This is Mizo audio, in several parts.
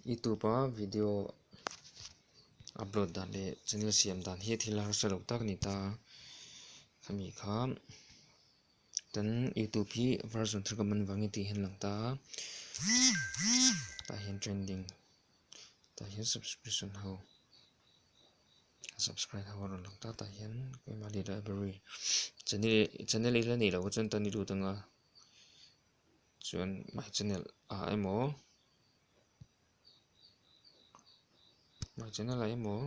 Youtube a video upload dan leh channel siam dan hi thil harsa lo tak a ni ta khami kha kan youtube hi version thar ka man vangin tih hian a lang ta a tah hian trending tah hian subscription ho subscribe ho a rawn lang ta tah hian keimahni library channel channel ila neih loh chuan tan i lut anga chuan my channel ah emaw my channel ah emaw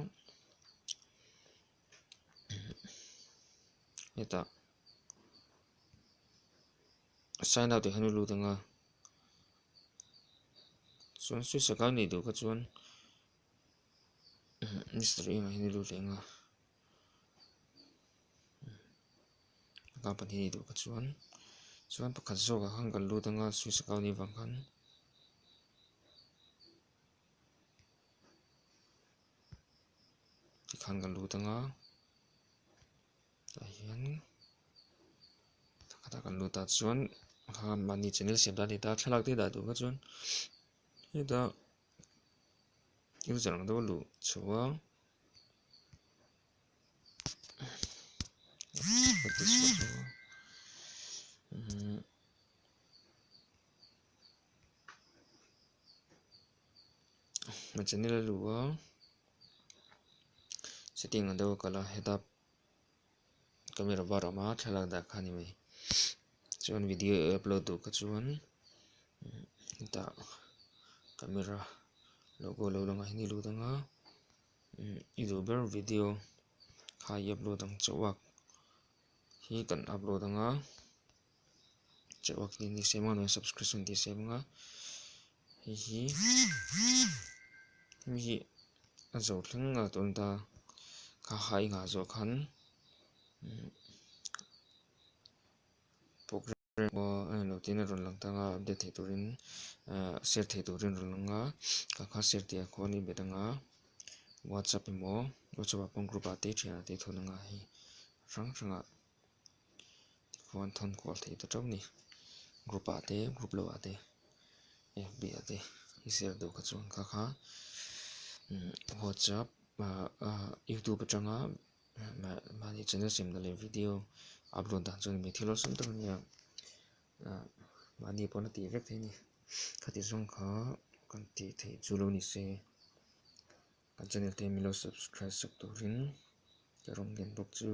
hetah sign out tih hian a lut anga chuan switch account neih duh kha chuan mister eng ah hian a lut leh anga account pahnih neih duh kha chuan chuan pakhat zawk ah khan kan lut anga switch account nih vang khan. Tikhan kan lut anga tah hian khata kan lut ah chuan kha mahni channel siam dan a ni ta thlalak te dah duh kha chuan hetah user ang deuh a luh chho a. A channel a luh a setting ang deuh a kal a heta camera var a awm a thlalak dah kha a ni mai chuan video upload duh kha chuan hetah camera logo lo lang ah hian i lut ang a i duh ber video kha i upload ang chauh a hi kan upload ang a. Chauh a ni siam ang subscription tih siam ang a hei hi hemi hi a zo thleng a tun ta kha hai nghah zawh khan program a englo tin a rawn lang tang a update theih turin ah share theih turin a rawn lang a kha kha share tih ah khuan i bet ang a whatsapp emaw whatsapp ah pawh group ah te thianah te thawn ang a hei hrang hrang ah. Tikhuan thawn kual thei ta teuh a ni group ah te group lo ah te fb ah te i share duh kha chuan kha kha whatsapp ah youtube atanga mahni channel siam dan leh video upload dan chuan mi thil awlsam tak a ni a mahni pawn a tih vek theih a ni khati zawng kha kan tih theih chu lo ni se kan channel te min lo subscribe sak turin ka rawn ngen bawk chu.